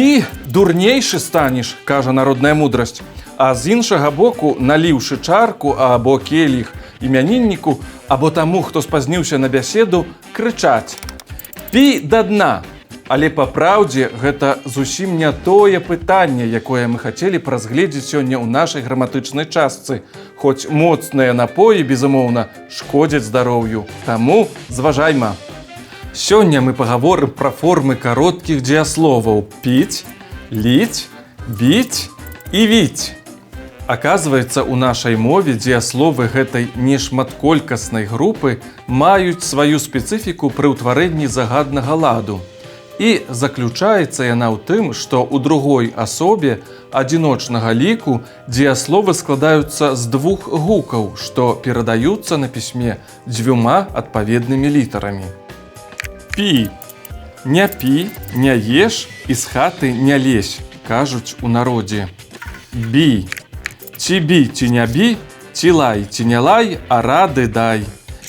Пі, дурнейшы станеш, кажа народная мудрасць. А з іншага боку, наліўшы чарку або келіх імянінніку, або таму, хто спазніўся на бяседу, крычаць: «Пі да дна!» Але па праўдзе гэта зусім не тое пытанне, якое мы хацелі б разгледзець сёння ў нашай граматычнай частцы. Хоць моцныя напоі, безумоўна, шкодзяць здароўю. Таму зважайма. Сёння мы пагаворым пра формы кароткіх дзеясловаў піць, ліць, біць і віць. Аказваецца, у нашай мове дзеясловы гэтай нешматколькаснай групы маюць сваю спецыфіку пры ўтварэнні загаднага ладу. І заключаецца яна ў тым, што ў другой асобе адзіночнага ліку дзеясловы складаюцца з двух гукаў, што перадаюцца на пісьме дзвюма адпаведнымі літарамі. Пі. Не пі, не еш і з хаты не лезь, кажуць у народзе. Бі. Ці бі, ці не бі, ці лай, ці не лай, а рады дай.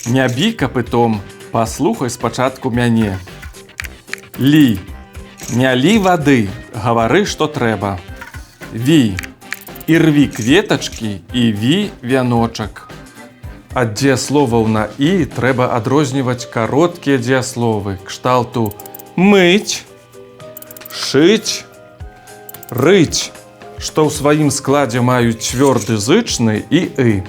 Не бі капытом, паслухай спачатку мяне. Лі. Не лі вады, гавары, што трэба. Ві. І рві кветачкі, і ві вяночак. Ад дзеясловаў на і трэба адрозніваць кароткія дзеясловы кшталту мыць, шыць, рыць, што ў сваім складзе маюць цвёрды зычны і ы.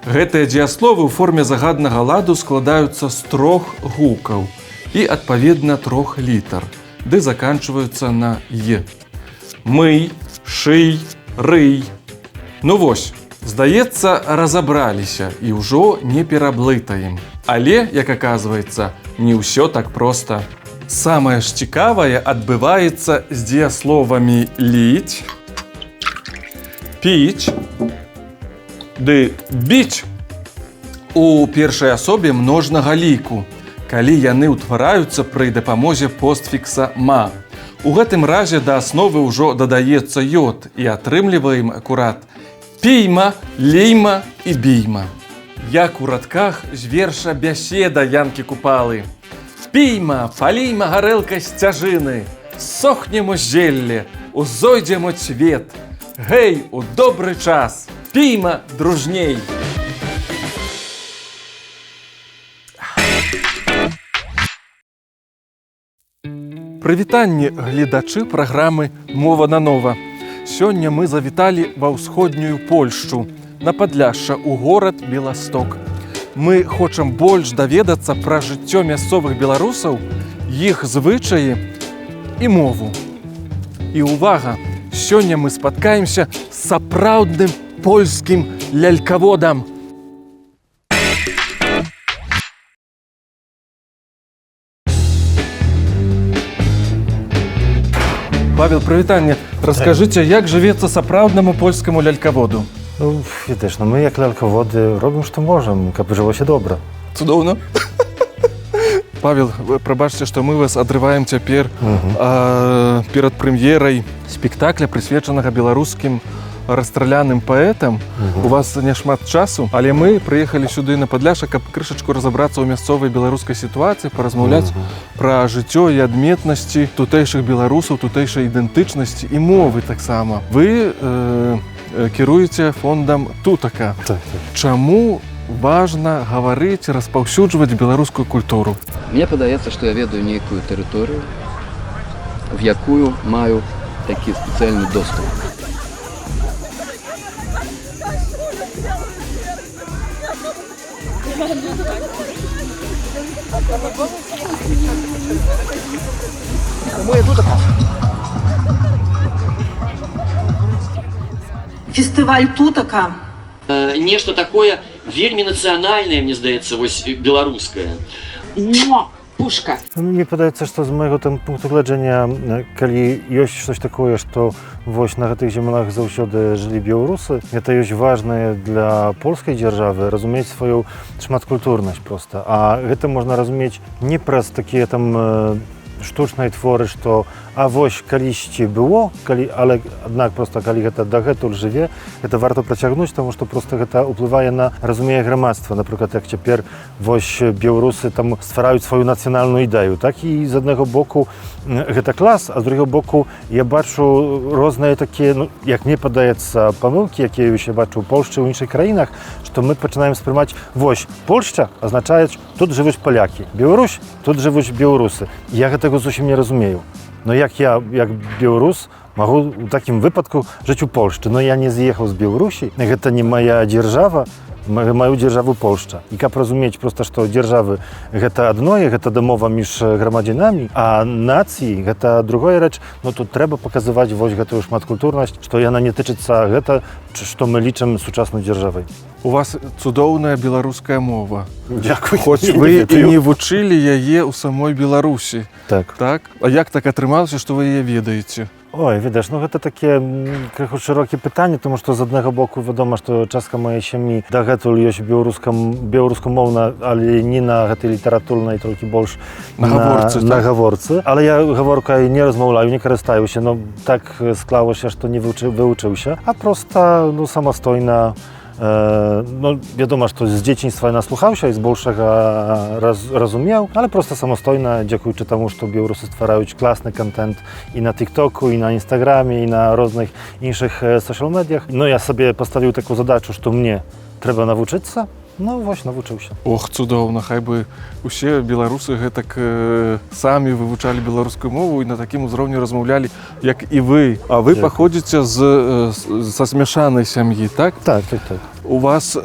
Гэтыя дзеясловы ў форме загаднага ладу складаюцца з трох гукаў і, адпаведна, трох літар, ды заканчваюцца на «й». Мый, шый, рый. Ну вось, здаецца, разабраліся і ўжо не пераблытаем. Але, як аказваецца, не ўсё так проста. Самае ж цікавае адбываецца з дзеясловамі ліць, піць ды біць у першай асобе множнага ліку, калі яны ўтвараюцца пры дапамозе постфікса «ма». У гэтым разе да асновы ўжо дадаецца йод і атрымліваем акурат пійма, лейма і бійма. Як у радках з верша «Бяседа» Янкі Купалы. Пійма, палійма гарэлкай сцяжыны, сохнемо зелле, узойдземо цвет. Гэй, у добры час, пійма дружней. Прывітанне, гледачы праграмы «Мова нанова». Сёння мы завіталі ва ўсходнюю Польшчу, на Падляшша, у горад Беласток. Мы хочам больш даведацца пра жыццё мясцовых беларусаў, іх звычаі і мову. І ўвага, сёння мы спаткаемся з сапраўдным польскім лялькаводам. Павел, прывітанне. Раскажыце, як жывецца сапраўднаму польскаму лялькаводу? Ну, ведаеш, ну мы як лялькаводы робім, што можам, каб жылося добра. Цудоўна. Павел, вы прабачце, што мы вас адрываем цяпер перад прэм'ерай спектакля, прысвечанага беларускім расстраляным паэтам. У вас няшмат часу, але мы прыехалі сюды на Падляшша, каб крышачку разабрацца ў мясцовай беларускай сітуацыі, паразмаўляць пра жыццё і адметнасці тутэйшых беларусаў, тутэйшай ідэнтычнасці і мовы таксама. Вы кіруеце фондам Тутака. Так, так. Чаму важна гаварыць, распаўсюджваць беларускую культуру? Мне падаецца, што я ведаю нейкую тэрыторыю, в якую маю такі спецыяльны доступ. Фестываль Тутака. Нешта такое вельмі нацыянальнае, мне здаецца, вось беларускае. Муа! Пушка. Ну, мне падаецца, што з майго там пункту гледжання, калі ёсць штось такое, што вось на гэтых землях заўсёды жылі беларусы, гэта ёсць важнае для польскай дзяржавы разумець сваю шматкультурнасць проста. А гэта можна разумець не праз такія там Штучнай творы, што а вось калісьці было, калі, але аднак проста калі гэта дагэтуль жыве, гэта варта працягнуць, таму што проста гэта ўплывае на разумее грамадства. Напрыклад, як цяпер вось беларусы там ствараюць сваю нацыянальную ідэю, так, і з аднаго боку гэта клас, а з другого боку я бачу розныя такія, ну, як мне падаецца, памылкі, якія я бачу ў Польшчы, ў іншых краінах, што мы пачынаем спрымаць: вось Польшча азначае, тут жывуць палякі, Беларусь, тут жывуць беларусы. Я гэтага зусім не разумею. Но як я, як беларус, магу у такім выпадку жыць у Польшчы? Но я не з'ехаў з Беларусі, гэта не моя дзяржава, маю дзяржаву Польшча. І каб разумець проста, што дзяржавы гэта адное, гэта дамова між грамадзянамі, а нацыі гэта другая рэч, ну тут трэба паказваць вось гэтую шматкультурнасць, што яна не тычыцца гэта, што мы лічым сучаснай дзяржавай. У вас цудоўная беларуская мова. Дзякуй. Хоць Я не вы і ведаю. не вучылі яе ў самой Беларусі. Так. Так? А як так атрымалася, што вы яе ведаеце? Ой, ведаеш, ну гэта такія крыху шырокі пытанне, тому што з аднаго боку вядома, што частка маёй сям'і дагэтуль ёсць беларускамоўна, але не на гэтай літаратурнай, толькі больш На гаворцы, на так? гаворцы. Але я гаворкай не размаўляю, не карыстаюся, no tak склалася, што не вывучыўся, а проста ну самастойна. No wiadomo, że z dzieciństwa nasłuchał się i z bolszego rozumiał, ale prosto samostojna, dziękuję temu, że Białorusy stwarzają klasny content i na TikToku, i na Instagramie, i na różnych innych social mediach. No ja sobie postawił taką zadачу, że mnie trzeba nauczyć się. No właśnie, nauczył się. Ох, цудоўна, хай бы усе беларусы гэтак самі вывучалі беларускую мову і на такім узроўні размаўлялі, як і вы. А вы Дзякуй. паходзіце са змяшанай сям'і, так? Так. У вас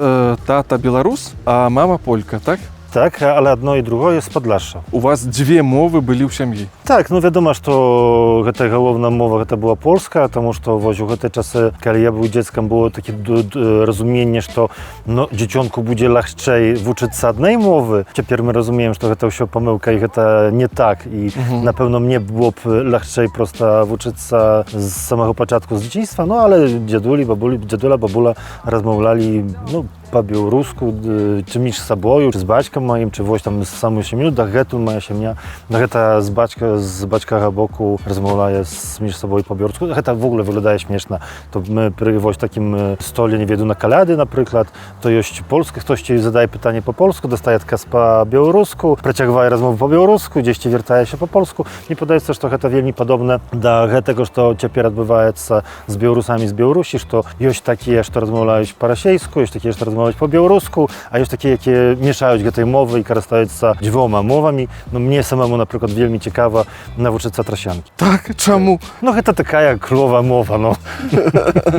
тата беларус, а мама полька, так? Tak, ale одно i drugie z Podlasia. У вас дзве мовы былі ў сям'і. Так, ну wiadomo, што гэта галоўная мова гэта была польская, таму што вось у гэтыя часы, калі я быў дзецкам, было такі разуменне, што no, dzieciątku будзе лягчэй вучыцца адной мовы. Цяпер мы разумеем, што гэта ўсё памылка і гэта не так, і на пэўна мне было б лягчэй проста вучыцца з самага пачатку, з дзяцінства, ну але дзядулі, бабулі, дзядуля, бабула размаўлялі, ну, па-беларуску, ці між сабою, чи з бацькам маім, чи вось там з самой сям'ю, дагэтуль моя сям'я, гэта з бацькага боку размаўляе між сабой па-беларуску. Гэта в ogóle wyglądaje śmieszna. To my przy вось takim stole, nie wiedу, na kalady napríklad, to ёсць polskie, ktoś ci zadaje pytanie po polsku, dostaje adkaz po białorusku, працягвае размову po białorusku, gdzieś ci wiertaje się po polsku. Mi podaje się, że to wielmi podobne do tego, что цяпер адбываецца з беларусамі з Беларусі, што ёсць такія, што размаўляюць па-расейску, ёсць такія, што размаўляюць по-беларуску, а ёсць такія, якія мешаюць гэтай мовы і карыстаюцца дзвюма мовамі. Ну мне самому, напрыклад, вельмі цікава навучыцца трасянкі. Так, чаму? Ну гэта такая клёвая мова, ну.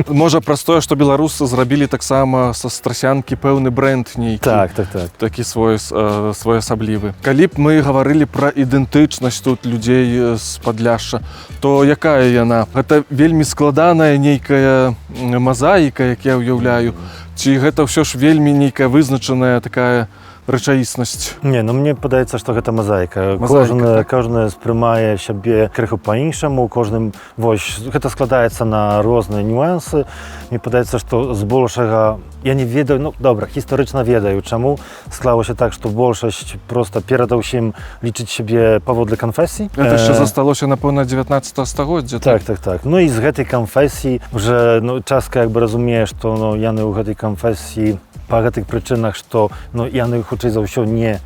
Можа, праз тое, што беларусы зрабілі таксама са страсянкі пэўны бренд нейкі. Так. Такі свой своеасаблівы. Калі б мы гаварылі пра ідэнтычнасць тут людзей з Падляшша, то якая яна? Гэта вельмі складаная нейкая мазаіка, як я ўяўляю. Ці гэта ўсё ж вельмі нейкая вызначаная такая рэчаіснасць? Не, ну мне падаецца, што гэта мазаіка. Мазаіка, Кожны, так. кожны спрымае сябе крыху па-іншаму, кожным вось гэта складаецца на розныя нюансы. Мне падаецца, што збольшага я не ведаю, ну добра, гістарычна ведаю, чаму склалася так, што большасць проста перадаўсім лічыць сябе паводле канфесій. Гэта яшчэ засталося, напэўна, 19 стагоддзя. Так. Ну і з гэтай канфесіі уже, ну, частка як бы разумее, што ну, яны ў гэтай канфесіі па гэтых прычынах, што ну, яны хутчэй за ўсё не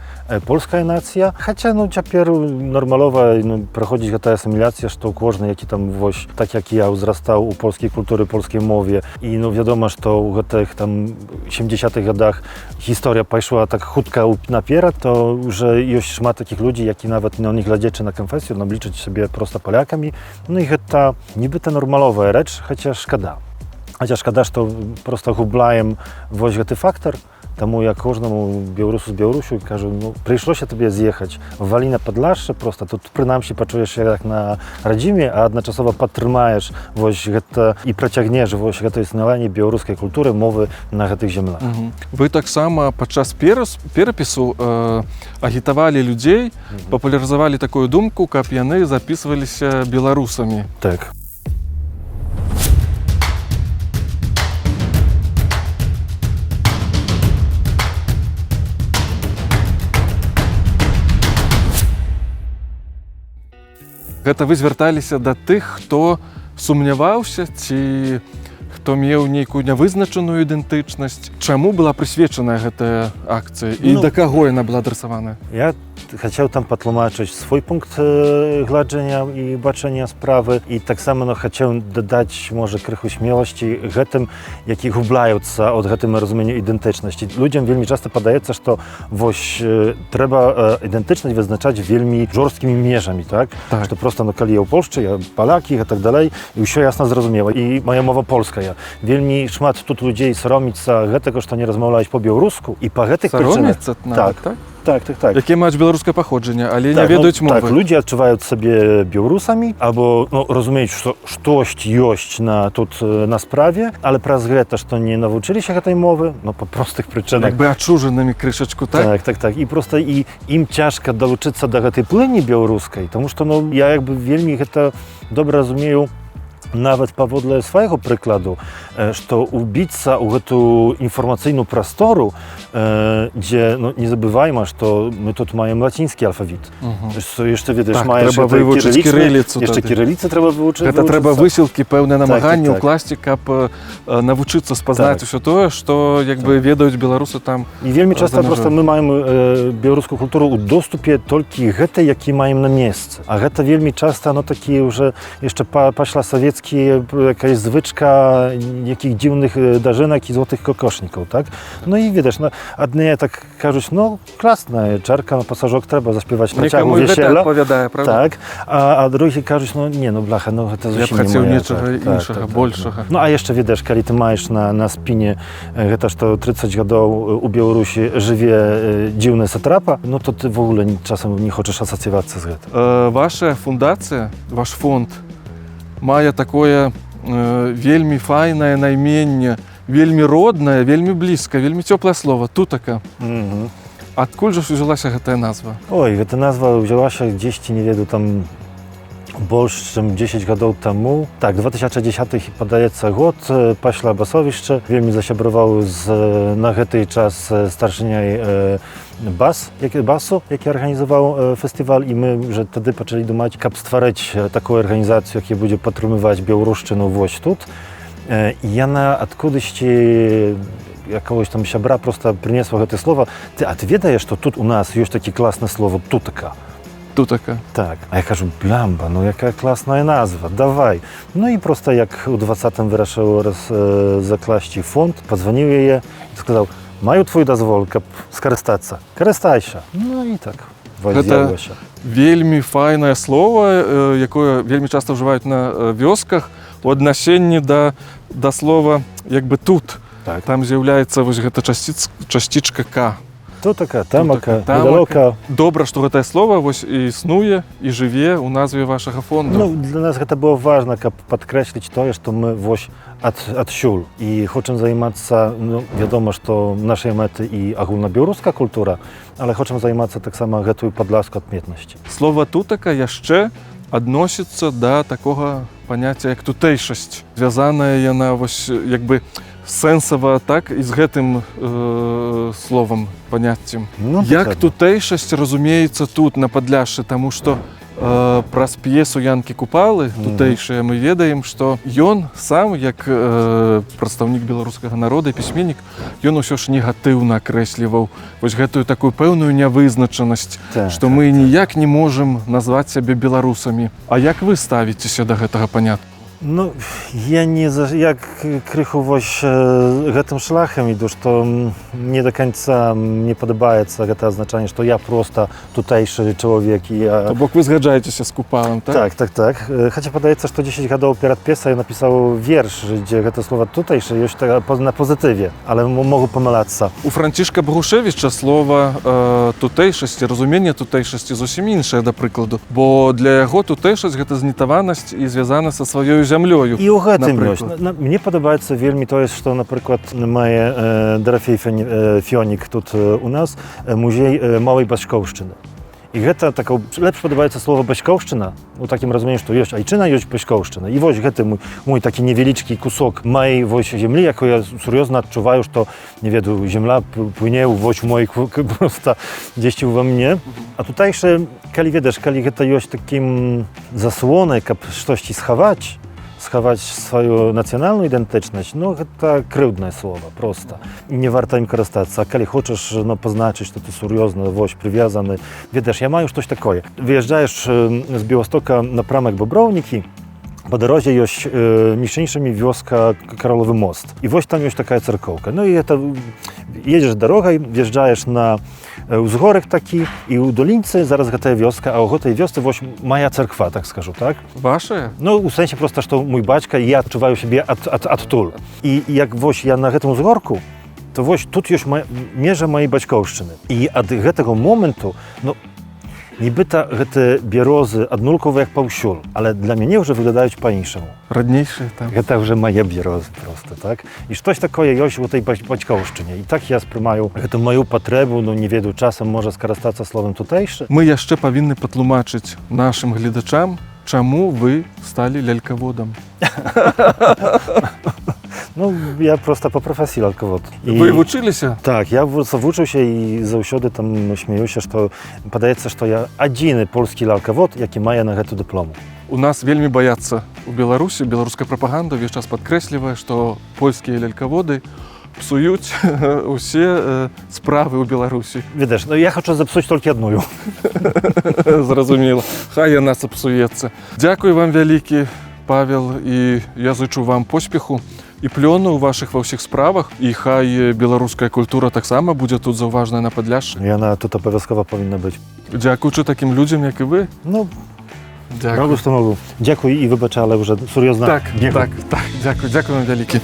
польская нацыя. Хаця ну, цяпер нармалова, ну, праходзіць гэтая асіміляцыя, што кожны, які там вось так як я ўзрастаў у польскай культуры, польскай мове, і ну вядома, што ў гэтых там 70-х годах гісторыя пайшла так хутка наперад, то уже ёсць шмат такіх людзей, які нават, ну, не глядзячы на канфесію, no, лічаць сябе проста палякамі. Ну і гэта нібыта нармаловая рэч, хаця шкада. Хаця шкада, што проста губляем вось гэты фактар. Таму я кожнаму беларусу з Беларусю кажу: ну прыйшлося табе з'ехаць, валі на Падляшша, проста тут прынамсі пачуеш як на радзіме, а адначасова падтрымаеш вось гэта і працягнеш вось гэта існаванне беларускай культуры, мовы на гэтых землях. Вы таксама падчас перапісу агітавалі людзей, папулярызавалі такую думку, каб яны запісваліся беларусамі. Так. Гэта вы звярталіся да тых, хто сумняваўся ці хто меў нейкую нявызначаную ідэнтычнасць. Чаму была прысвечаная гэтая акцыя і Ну, да каго яна была адрасаваная? Я хацеў там патлумачыць свой пункт гледжання і бачання справы і таксама, ну, хацеў дадаць, можа, крыху смеласці гэтым, які губляюцца ад гэтым разуменню ідэнтычнасці. Людзям вельмі часта падаецца, што вось трэба ідэнтычнасць вызначаць вельмі жорсткімі межамі, так? Так. Што проста, ну, калі я ў Польшчы, я паляк і так далей, і ўсё ясна, зразумела. І мая мова польская. Вельмі шмат тут людзей сароміцца гэтага, што не размаўляюць по-беларуску, і па гэтых прычынах. Саромецца нават, Так. так? Так. Якія маюць беларускае паходжанне, але не Так, ведаюць ну, мовы. Так, людзі адчуваюць сабе беларусамі або, ну, разумеюць, што штось ёсць на тут на справе, але праз гэта, што не навучыліся гэтай мовы, ну, па простых прычынах. Як бы адчужанымі крышачку, так? Так. І проста і ім цяжка далучыцца да гэтай плыні беларускай, таму што, ну, я як бы вельмі гэта добра разумею нават паводле свайго прыкладу, што ўбіцца ў гэту інфармацыйную прастору, дзе, ну, не забывайма, што мы тут маем лацінскі алфавіт. Што яшчэ, ведаеш, Так, маеш трэба гэты вывучыць кірылічны, кірыліцу яшчэ тады. кірыліцы трэба вывучыць. Гэта трэба вывучыцца. высілкі, пэўнае намаганне так. ўкласці, каб навучыцца спазнаць Так. усё тое, што як бы ведаюць беларусы там. І вельмі часта за мяжой. проста мы маем беларускую культуру ў доступе толькі гэтай, які маем на месцы. А гэта вельмі часта, ну, такі уже яшчэ пасля савецкі якась звычка якіх дзіўных дажынак і золотых кокошнікаў, так? Ну і ведаеш, ну, адныя так кажуць: «Ну, класная чарка на пасажок, трэба заспяваць працягу Некаму і гэта вяселля». адпавядае, правда? Так, а другі кажуць: «Ну не, ну бляха, ну гэта Я б зусім не хацеў моя». нечага іншага, большага. Ну а яшчэ, ведаеш, калі ты маеш на спіне гэта, што 30 гадоў у Беларусі жыве дзіўны сатрапа, ну то ты ўвогуле часам не хочаш асацыявацца з гэтым. Ваша фундацыя, ваш фонд мае такое вельмі файнае найменне, вельмі роднае, вельмі блізкае, вельмі цёплае слово «Тутака». Адкуль жа ж узялася гэтая назва? Ой, гэта назва ўзялася дзесьці, не ведаю, там больш чым 10 гадоў таму. Так, 2010, падаецца, год, пасля Басовішча вельмі засябраваў з на гэты час старшыняй БАС, які БАСу, які арганізаваў фестываль, і мы уже тады пачалі думаць, каб стварыць такую арганізацыю, якая будзе падтрымліваць беларушчыну вось тут. І яна адкудысьці якогось там сябра просто прынесла гэтае слово: «Ты, а ты ведаеш, што тут у нас ёсць такі класны слово „тутака“?» «Тутака». Так. А я кажу: «Блямба, ну якая класная назва, давай». Ну і просто як у 20-м вырашыў закласці фонд, пазваніў яе і сказаў: «Маю твой дазвол, каб скарыстацца?» «Карыстайся». Ну і так вось Гэта з'явілася. вельмі файнае слово, якое вельмі часта ўжываюць на вёсках у аднасенні да слова як бы «тут». Там з'яўляецца вось гэта часцічка «к». Тутака, тамака, Тутака, тамака. недалока. Добра, што гэтае слово вось і існуе і жыве ў назве вашага фонду. Ну, для нас гэта было важна, каб падкрэсліць тое, што мы вось адсюль і хочам займацца, ну, вядома, што нашай мэты і агульнабеларуская культура, але хочам займацца таксама гэтую падласку адметнасці. Слова «тутака» яшчэ адносіцца да такога паняцця, як тутэйшасць. Звязаная яна вось як бы сэнсава, так, і з гэтым словам, паняццем. Ну, Як дакладна. тутэйшасць разумеецца тут, на Падляшшы, таму што праз п'есу Янкі Купалы «Тутэйшыя» мы ведаем, што ён сам як прадстаўнік беларускага народа і пісьменнік, ён усё ж негатыўна акрэсліваў вось гэтую такую пэўную нявызначанасць, што мы ніяк не можам назваць сябе беларусамі. А як вы ставіцеся да гэтага панятку? Ну, я не за, я крыху вось гэтым шляхам іду, што не до конца мне падабаецца гэта азначанне, што я просто тутэйшы чалавек і я То бок вы згаджаецеся з Купалам, так? Так. Хаця падаецца, што 10 гадоў перад п'есай я напісаў верш, дзе гэта слова «тутэйшы» ёсць на пазітыве, але могу памылацца. У Францішка Багушэвіча слова тутэйшасці, разуменне тутэйшасці зусім іншае, да прыкладу. Бо для яго тутэйшасць — гэта знітаванасць і звязана са сваёй зямлёю. І ў гэтым ёсць. Напрыклад. Мне падабаецца вельмі тое, што, напрыклад, мае Дарафей Фёнік тут у нас музей малой бацькоўшчыны. І гэта така лепш падабаецца слова бацькоўшчына у такім разуменні, што ёсць айчына, ёсць бацькоўшчына. І вось гэты мой такі невялічкі кусок маей вось землі, якую я сур'ёзна адчуваю, што, не ведаю, земля пłynie вось у моich просто дзесьці ўва мне. А tutejsze, калі ведаеш, калі гэта ёсць такім zasłonай, каб штосьці схаваць, схаваць сваю нацыянальную ідэнтычнасць, ну, гэта крыўднае слово просто. І не варта ім карыстацца. А калі хочаш, ну, пазначыць, што ты сур'ёзна вось прывязаны, ведаеш, я маю штось такое. Выязджаеш з Беластока на прамак Боброўнікі, по дарозе ёсць між іншымі вёска Каролавы Мост. І вось там ёсць такая царкоўка. Ну і это едзеш дарогай, wjeżdżаеш на ўзгорак такі, і ў долінцы зараз гэтая вёска, а ў гэтай вёсцы вось моя царква, так скажу, так? Ваша? Ну, у сэнсе просто, што мой бацька, і я адчуваю сябе адтуль. І як вось я на гэтым узгорку, то вось тут ёсць межа маёй бацькоўшчыны. І ад гэтага моманту, ну, нібыта гэтыя бярозы аднолькавыя, як паўсюль, але для мяне ўжо выглядаюць па-іншаму. Роднейшая там. Гэта ўжо мае бярозы просто, так? І штось такое ёсць у той бацькоўшчыне. І так я спрымаю гэту маю патрэбу, ну, не ведаю, часам можа скарыстацца словам тутэйшы. Мы яшчэ павінны патлумачыць нашым гледачам, чаму вы сталі лялькаводам. Ну, я просто па прафесіі лялькавод. І Вы вучыліся? Так, я вучыўся і заўсёды там смеюся, што падаецца, што я адзіны польскі лялькавод, які мае на гэту дыплому. У нас вельмі баяцца у Беларусі, беларуская прапаганда ўвесь час падкрэслівае, што польскія лялькаводы псуюць усе справы ў Беларусі. Ведаеш, ну, я хачу запсуць толькі адную. Зразумела. Хай яна сапсуецца. Дзякуй вам вялікі, Павел, і я зычу вам поспеху і плёну ў вашых ва ўсіх справах, і хай беларуская культура таксама будзе тут заўважная на Падляшшы. Яна тут абавязкова павінна быць. Дзякуючы такім людзям, як і вы. Ну, Дзякуй. роблю, што магу. Дзякуй і выбач, але ўжо сур'ёзна. Так, бегу. так, дзякуй, дзякуй вам вялікі.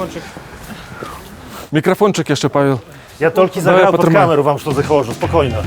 Мікрафончык яшчэ, Павел. Я толькі Давай заграў пад патрымай. камеру вам, што заходжу, спакойна.